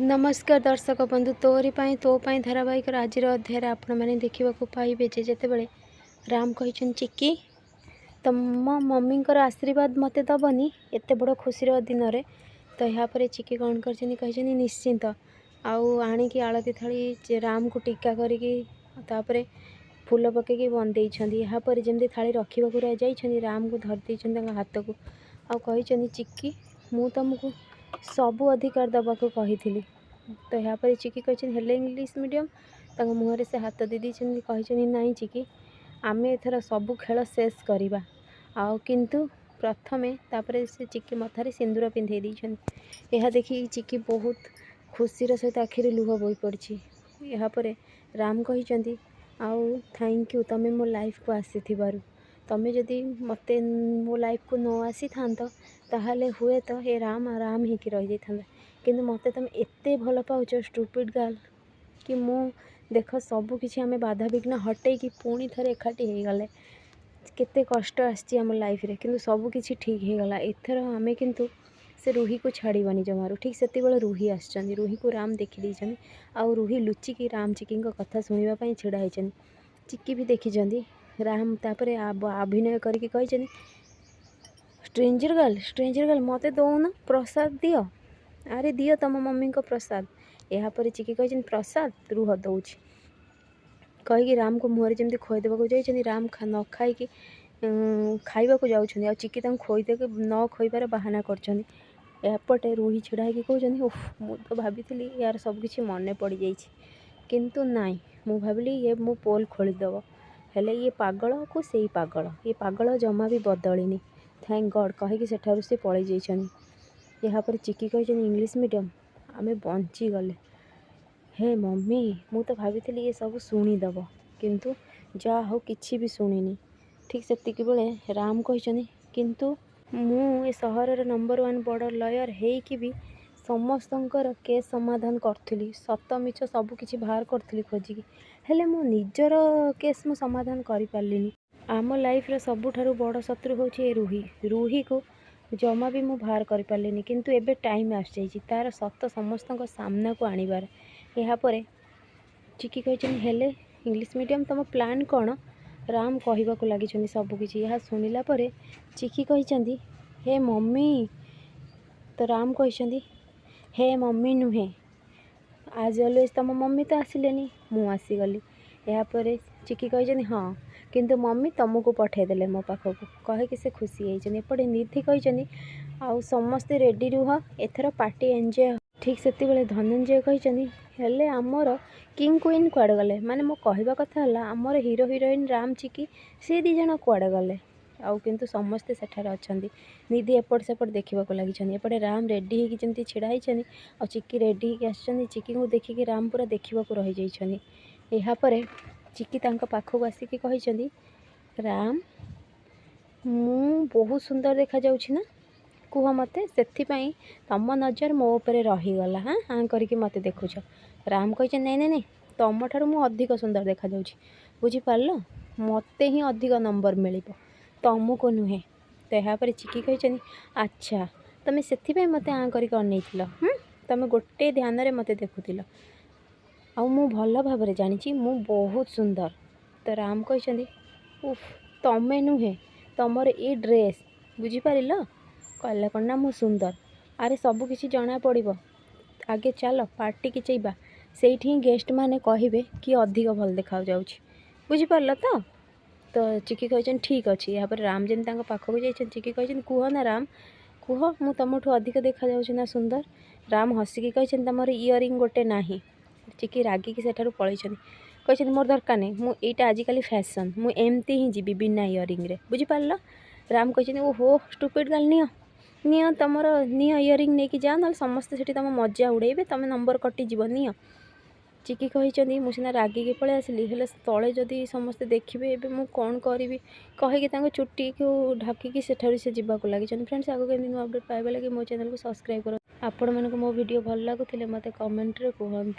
ନମସ୍କାର ଦର୍ଶକ ବନ୍ଧୁ, ତୋରି ପାଇଁ ତୋ ପାଇଁ ଧାରାବାହିକର ଆଜିର ଅଧ୍ୟାୟରେ ଆପଣମାନେ ଦେଖିବାକୁ ପାଇବେ ଯେ ଯେତେବେଳେ ରାମ କହିଛନ୍ତି, "ଚିକି, ତମ ମମିଙ୍କର ଆଶୀର୍ବାଦ ମୋତେ ଦେବନି ଏତେ ବଡ଼ ଖୁସିର ଦିନରେ?" ତ ଏହାପରେ ଚିକି କ'ଣ କରିଛନ୍ତି? କହିଛନ୍ତି, "ନିଶ୍ଚିନ୍ତ।" ଆଉ ଆଣିକି ଆଳତି ଥାଳି ରାମକୁ ଟୀକା କରିକି ତାପରେ ଫୁଲ ପକାଇକି ବନ୍ଦେଇଛନ୍ତି। ଏହାପରେ ଯେମିତି ଥାଳି ରଖିବାକୁ ଯାଇଛନ୍ତି, ରାମକୁ ଧରି ଦେଇଛନ୍ତି ତାଙ୍କ ହାତକୁ ଆଉ କହିଛନ୍ତି, "ଚିକି, ମୁଁ ତୁମକୁ ସବୁ ଅଧିକାର ଦେବାକୁ କହିଥିଲି।" ତ ଏହାପରେ ଚିକି କହିଛନ୍ତି, "ହେଲେ ଇଂଲିଶ ମିଡ଼ିୟମ୍?" ତାଙ୍କ ମୁହଁରେ ସେ ହାତ ଦେଇ ଦେଇଛନ୍ତି। କହିଛନ୍ତି, "ନାଇଁ ଚିକି, ଆମେ ଏଥର ସବୁ ଖେଳ ଶେଷ କରିବା ଆଉ କିନ୍ତୁ ପ୍ରଥମେ।" ତାପରେ ସେ ଚିକି ମଥାରେ ସିନ୍ଦୁର ପିନ୍ଧେଇ ଦେଇଛନ୍ତି। ଏହା ଦେଖି ଚିକି ବହୁତ ଖୁସିର ସହିତ ଆଖିରେ ଲୁହ ବୋହି ପଡ଼ିଛି। ଏହାପରେ ରାମ କହିଛନ୍ତି, "ଆଉ thank you, ତୁମେ ମୋ ଲାଇଫ୍କୁ ଆସିଥିବାରୁ। ତୁମେ ଯଦି ମୋତେ ମୋ ଲାଇଫ୍କୁ ନ ଆସିଥାନ୍ତ, ତାହେଲେ ହୁଏତ ଏ ରାମ ରାମ ହେଇକି ରହିଯାଇଥାନ୍ତା। କିନ୍ତୁ ମୋତେ ତୁମେ ଏତେ ଭଲ ପାଉଛ, ଷ୍ଟୁପିଡ଼ ଗାର୍ଲ, କି ମୁଁ ଦେଖ, ସବୁକିଛି ଆମେ ବାଧାବିଘ୍ନ ହଟେଇକି ପୁଣି ଥରେ ଏକାଠି ହେଇଗଲେ। କେତେ କଷ୍ଟ ଆସିଛି ଆମ ଲାଇଫ୍ରେ, କିନ୍ତୁ ସବୁକିଛି ଠିକ୍ ହେଇଗଲା। ଏଥର ଆମେ କିନ୍ତୁ ସେ ରୁହିକୁ ଛାଡ଼ିବନି ଜମାରୁ।" ଠିକ୍ ସେତେବେଳେ ରୁହି ଆସିଛନ୍ତି। ରୁହିକୁ ରାମ ଦେଖିଦେଇଛନ୍ତି ଆଉ ରୁହି ଲୁଚିକି ରାମ ଚିକିଙ୍କ କଥା ଶୁଣିବା ପାଇଁ ଛିଡ଼ା ହେଇଛନ୍ତି। ଚିକି ବି ଦେଖିଛନ୍ତି। ରାମ ତାପରେ ଅଭିନୟ କରିକି କହିଛନ୍ତି, "ଷ୍ଟ୍ରେଞ୍ଜର ଗାର୍ଲ, ଷ୍ଟ୍ରେଞ୍ଜର ଗାର୍ଲ, ମୋତେ ଦେଉନ ପ୍ରସାଦ, ଦିଅ। ଆରେ ଦିଅ ତମ ମମିଙ୍କ ପ୍ରସାଦ।" ଏହାପରେ ଚିକି କହିଛନ୍ତି, "ପ୍ରସାଦ? ରୁହ, ଦେଉଛି।" କହିକି ରାମକୁ ମୁହଁରେ ଯେମିତି ଖୋଇଦେବାକୁ ଯାଇଛନ୍ତି, ରାମ ନ ଖାଇକି ଖାଇବାକୁ ଯାଉଛନ୍ତି ଆଉ ଚିକି ତାଙ୍କୁ ଖୋଇଦେବାକୁ ନ ଖୋଇବାର ବାହାନା କରୁଛନ୍ତି। ଏପଟେ ରୁହି ଛିଡ଼ା ହେଇକି କହୁଛନ୍ତି, "ଓଃ, ମୁଁ ତ ଭାବିଥିଲି ୟାର ସବୁକିଛି ମନେ ପଡ଼ିଯାଇଛି, କିନ୍ତୁ ନାଇଁ। ମୁଁ ଭାବିଲି ଇଏ ମୋ ପୋଲ୍ ଖୋଲିଦେବ, ହେଲେ ଇଏ ପାଗଳକୁ ସେଇ ପାଗଳ। ଇଏ ପାଗଳ ଜମା ବି ବଦଳିନି। Thank God." କହିକି ସେଠାରୁ ସେ ପଳେଇ ଯାଇଛନ୍ତି। ଏହାପରେ ଚିକି କହିଛନ୍ତି, "ଇଂଲିଶ ମିଡ଼ିୟମ୍, ଆମେ ବଞ୍ଚିଗଲେ। ହେ ମମି, ମୁଁ ତ ଭାବିଥିଲି ଇଏ ସବୁ ଶୁଣିଦେବ, କିନ୍ତୁ ଯାହା ହଉ କିଛି ବି ଶୁଣିନି।" ଠିକ୍ ସେତିକି ବେଳେ ରାମ କହିଛନ୍ତି, "କିନ୍ତୁ ମୁଁ ଏ ସହରର ନମ୍ବର ୱାନ୍ ବଡ଼ ଲୟର୍ ହେଇକି ବି ସମସ୍ତଙ୍କର କେସ୍ ସମାଧାନ କରୁଥିଲି, ସତ ମିଛ ସବୁକିଛି ବାହାର କରୁଥିଲି ଖୋଜିକି, ହେଲେ ମୋ ନିଜର କେସ୍ ମୁଁ ସମାଧାନ କରିପାରିଲିନି। ଆମ ଲାଇଫ୍ର ସବୁଠାରୁ ବଡ଼ ଶତ୍ରୁ ହେଉଛି ଏ ରୁହି। ରୁହିକୁ ଜମା ବି ମୁଁ ବାହାର କରିପାରିଲିନି। କିନ୍ତୁ ଏବେ ଟାଇମ୍ ଆସିଯାଇଛି ତା'ର ସତ ସମସ୍ତଙ୍କ ସାମ୍ନାକୁ ଆଣିବାର।" ଏହାପରେ ଚିକି କହିଛନ୍ତି, "ହେଲେ ଇଂଲିଶ ମିଡ଼ିୟମ୍, ତୁମ ପ୍ଲାନ୍ କ'ଣ?" ରାମ କହିବାକୁ ଲାଗିଛନ୍ତି ସବୁକିଛି। ଏହା ଶୁଣିଲା ପରେ ଚିକି କହିଛନ୍ତି, "ହେ ମମି!" ତ ରାମ କହିଛନ୍ତି, "ହେ ମମି ନୁହେଁ, ଆଜ୍ ଅଲୱେଜ୍ ତୁମ ମମି ତ ଆସିଲେନି, ମୁଁ ଆସିଗଲି।" ଏହାପରେ ଚିକି କହିଛନ୍ତି, "ହଁ, କିନ୍ତୁ ମମି ତୁମକୁ ପଠାଇଦେଲେ ମୋ ପାଖକୁ।" କହିକି ସେ ଖୁସି ହେଇଛନ୍ତି। ଏପଟେ ନିଧି କହିଛନ୍ତି, "ଆଉ ସମସ୍ତେ ରେଡ଼ି ରୁହ, ଏଥର ପାର୍ଟି ଏନ୍ଜୟ।" ଠିକ୍ ସେତିକିବେଳେ ଧନଞ୍ଜୟ କହିଛନ୍ତି, "ହେଲେ ଆମର କିଙ୍ଗ କୁଇନ୍ କୁଆଡ଼େ ଗଲେ? ମାନେ ମୋ କହିବା କଥା ହେଲା, ଆମର ହିରୋ ହିରୋଇନ୍ ରାମ ଚିକି, ସେ ଦୁଇ ଜଣ କୁଆଡ଼େ ଗଲେ?" ଆଉ କିନ୍ତୁ ସମସ୍ତେ ସେଠାରେ ଅଛନ୍ତି। ନିଧି ଏପଟ ସେପଟ ଦେଖିବାକୁ ଲାଗିଛନ୍ତି। ଏପଟେ ରାମ ରେଡ଼ି ହେଇକି ଯେମିତି ଛିଡ଼ା ହେଇଛନ୍ତି ଆଉ ଚିକି ରେଡ଼ି ହେଇକି ଆସିଛନ୍ତି। ଚିକିଙ୍କୁ ଦେଖିକି ରାମ ପୁରା ଦେଖିବାକୁ ରହିଯାଇଛନ୍ତି। ଏହାପରେ ଚିକି ତାଙ୍କ ପାଖକୁ ଆସିକି କହିଛନ୍ତି, "ରାମ, ମୁଁ ବହୁତ ସୁନ୍ଦର ଦେଖାଯାଉଛି ନା? କୁହ ମୋତେ। ସେଥିପାଇଁ ତମ ନଜର ମୋ ଉପରେ ରହିଗଲା। ହାଁ ହାଁ କରିକି ମୋତେ ଦେଖୁଛ।" ରାମ କହିଛନ୍ତି, "ନାଇଁ, ନାଇଁ, ନାଇଁ, ତମଠାରୁ ମୁଁ ଅଧିକ ସୁନ୍ଦର ଦେଖାଯାଉଛି। ବୁଝିପାରିଲ? ମୋତେ ହିଁ ଅଧିକ ନମ୍ବର ମିଳିବ, ତମକୁ ନୁହେଁ।" ତ ଏହାପରେ ଚିକି କହିଛନ୍ତି, "ଆଚ୍ଛା, ତମେ ସେଥିପାଇଁ ମୋତେ ଆଁ କରିକି ଅନେଇଥିଲ? ହୁଁ, ତମେ ଗୋଟେ ଧ୍ୟାନରେ ମୋତେ ଦେଖୁଥିଲ ଆଉ ମୁଁ ଭଲ ଭାବରେ ଜାଣିଛି ମୁଁ ବହୁତ ସୁନ୍ଦର।" ତ ରାମ କହିଛନ୍ତି, "ଉଫ୍, ତମେ ନୁହେଁ, ତମର ଏଇ ଡ୍ରେସ୍, ବୁଝିପାରିଲ? କହିଲା କ'ଣ ନା ମୁଁ ସୁନ୍ଦର। ଆରେ ସବୁ କିଛି ଜଣାପଡ଼ିବ। ଆଗେ ଚାଲ ପାର୍ଟିକି ଯିବା। ସେଇଠି ହିଁ ଗେଷ୍ଟମାନେ କହିବେ କିଏ ଅଧିକ ଭଲ ଦେଖାଯାଉଛି। ବୁଝିପାରିଲ ତ?" ତ ଚିକି କହିଛନ୍ତି, "ଠିକ୍ ଅଛି।" ଏହାପରେ ରାମ ଯେମିତି ତାଙ୍କ ପାଖକୁ ଯାଇଛନ୍ତି, ଚିକି କହିଛନ୍ତି, "କୁହ ନା ରାମ, କୁହ, ମୁଁ ତୁମଠୁ ଅଧିକ ଦେଖାଯାଉଛି ନା ସୁନ୍ଦର?" ରାମ ହସିକି କହିଛନ୍ତି, "ତମର ଇୟରିଂ ଗୋଟେ ନାହିଁ।" ଚିକି ରାଗିକି ସେଠାରୁ ପଳେଇଛନ୍ତି। କହିଛନ୍ତି, "ମୋର ଦରକାର ନାହିଁ। ମୁଁ ଏଇଟା ଆଜିକାଲି ଫ୍ୟାସନ୍, ମୁଁ ଏମିତି ହିଁ ଯିବି ବିନା ଇୟରିଂରେ। ବୁଝିପାରିଲ?" ରାମ କହିଛନ୍ତି, "ଓହୋ, ଷ୍ଟୁପିଡ଼ ଗାର୍ଲ, ନିଅ, ନିଅ, ତମର ନିଅ, ଇୟରିଂ ନେଇକି ଯାଅ, ନହେଲେ ସମସ୍ତେ ସେଠି ତୁମ ମଜା ଉଡ଼େଇବେ, ତୁମେ ନମ୍ବର କଟିଯିବ, ନିଅ।" ଚିକି କହିଛନ୍ତି, "ମୁଁ ସିନା ରାଗିକି ପଳେଇ ଆସିଲି, ହେଲେ ତଳେ ଯଦି ସମସ୍ତେ ଦେଖିବେ, ଏବେ ମୁଁ କ'ଣ କରିବି?" କହିକି ତାଙ୍କ ଚୁଟିକୁ ଢାକିକି ସେଠାରୁ ସେ ଯିବାକୁ ଲାଗିଛନ୍ତି। ଫ୍ରେଣ୍ଡସ୍, ଆଗକୁ ଏମିତି ନୂଆ ଅପଡ଼େଟ୍ ପାଇବା ଲାଗି ମୋ ଚ୍ୟାନେଲକୁ ସବସ୍କ୍ରାଇବ୍ କରନ୍ତୁ। ଆପଣମାନଙ୍କୁ ମୋ ଭିଡ଼ିଓ ଭଲ ଲାଗୁଥିଲେ ମୋତେ କମେଣ୍ଟରେ କୁହନ୍ତୁ।